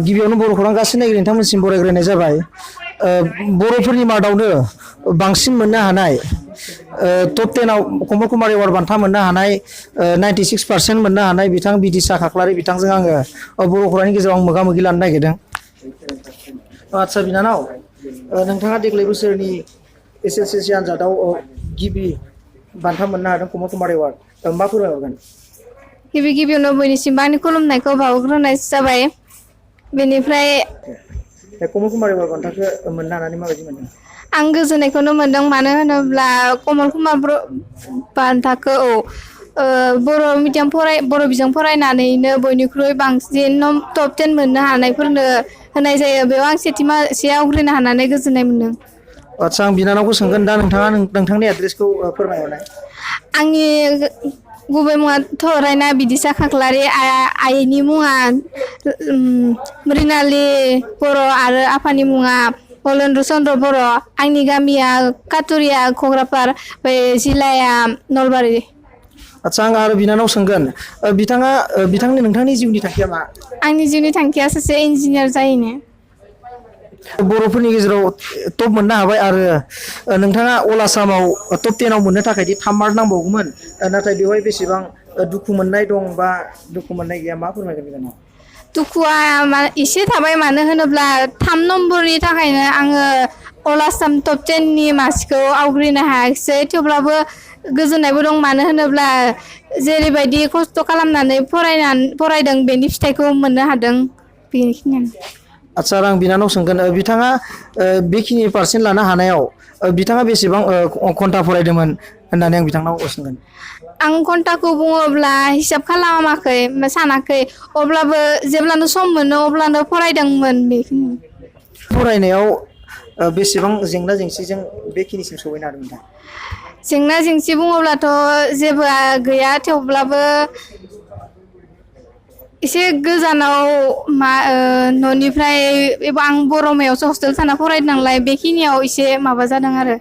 गिबियावनो बर' खौरां गासै नायगिरि नोंथांमोनसिम बरायग्रोनाय जाबाय। बर'फोरनि मादावनो बांसिन मोननो हानाय टप 10आव कमल कुमार एवार्ड बान्था मोननो हानाय 96% मोननो हानाय बिथां बिदिसा खाख्लारि बिथांजों आङो बर' खौरांनि गेजेराव आं मोगा मोगि लानो नागिरदों। आदसा बिनानाव, नोंथाङा देग्लाय बोसोरनि SSLC आनजादाव गिबि बान्था मोननो हादों कमल कुमार एवार्ड, मा फोरमायहरगोन? गिबि गिबियावनो बयनिसिमबो आंनि खुलुमनायखौ बावहरग्रोनाय जाबाय। बेनिफ्राय कमल कुमार एवार्ड बान्थाखौ मोननो हानानै माबायदि मोनदों? आं गोजोननायखौनो मोनदों, मानो होनोब्ला कमल कुमार बान्थाखौ बर' बिजों फरायनानैनो बयनिख्रुइ बांसिन टप 10 मोननो हानायफोरनो होनाय जायो। बेयाव आं से आवग्रिनो हानानै गोजोननाय मोनदों। आदसा आं बिनानावखौ सोंगोन, दा नोंथाङा नोंथांनि एड्रेसखौ फोरमायहरनाय। आंनि गुबै मुङा थरायना बिदिसा खाख्लारि, आइनि मुङा मृनालि बर' आरो आफानि मुङा हलेन्द्र चन्द्र बर'। आंनि गामिया काटुरिया कग्रापार, जिल्लाया नलबारि। आदसा आं आरो बिनानाव सोंगोन, नोंथांनि जिउनि थांखिया मा? आंनि जिउनि थांखिया सासे इन्जिनियार जाहैनो। बर'फोरनि गेजेराव टप मोननो हाबाय आरो नोंथाङा अल आसामाव टप 10आव मोननो थाखाय 3 मार्क नांबावगौमोन, नाथाय बेवहाय बेसेबां दुखु मोननाय दं बा दुखु मोननाय गैया, मा फोरमायगोन बिनानाव? दुखुआ एसे थाबाय, मानो होनोब्ला 3 नम्बरनि थाखायनो आङो अल आसाम टप 10नि मासिखौ आवग्रिनो हायाखिसै। थेवब्लाबो गोजोननायबो दं, मानो होनोब्ला जेरैबायदि खस्थ' खालामनानै फरायदों बेनि फिथाइखौ मोननो हादों। बेखिनियानो। आदसा आं बिनानाव सोंगोन, बिथाङा बेखिनि पारसेन्ट लानो हानायाव बिथाङा बेसेबां घन्टा फरायदोंमोन होननानै आं बिथांनाव सोंगोन? आं घन्टाखौ बुङोब्ला हिसाब खालामाखै, सानाखै, अब्लाबो जेब्लानो सम मोनो अब्लानो फरायदोंमोन। बेखिनि फरायनायाव बेसेबां जेंना जेंसिजों बेखिनिसिम सहैनो हादों नोंथां? जेंना जेंसि बुङोब्लाथ' जेबो गैया, थेवब्लाबो एसे गोजानाव न'निफ्राय आं बरमायावसो हस्टेल थाना फरायदों नालाय, बेखिनियाव एसे माबा जादों आरो।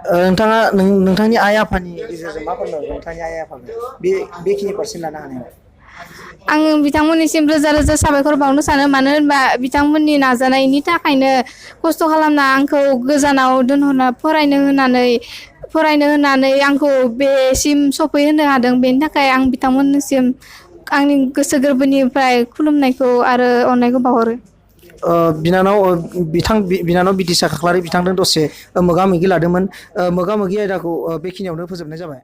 नोंथाङा नोंथांनि आइ आफानि गेजेरजों मा फोरमायहरगोन? नोंथांनि आइ आफानो बेखिनि पारसेन्ट लानो हानायाव? आं बिथांमोननिसिम रोजा रोजा साबायखर बावनो सानो, मानो होनबा बिथांमोननि नाजानायनि थाखायनो खस्थ' खालामना आंखौ गोजानाव दोनहरना फरायनो होनानै आंखौ बेसिम सफैहोनो हादों। बेनि थाखाय आं बिथांमोननिसिम आंनि गोसो गोरबोनिफ्राय खुलुमनायखौ आरो अननायखौ बावहरो। बिनानाव बिदिसा खाख्लारि बिथांजों दसे मोगा मोगि लादोंमोन। मोगा मोगि आयदाखौ बेखिनियावनो फोजोबनाय जाबाय।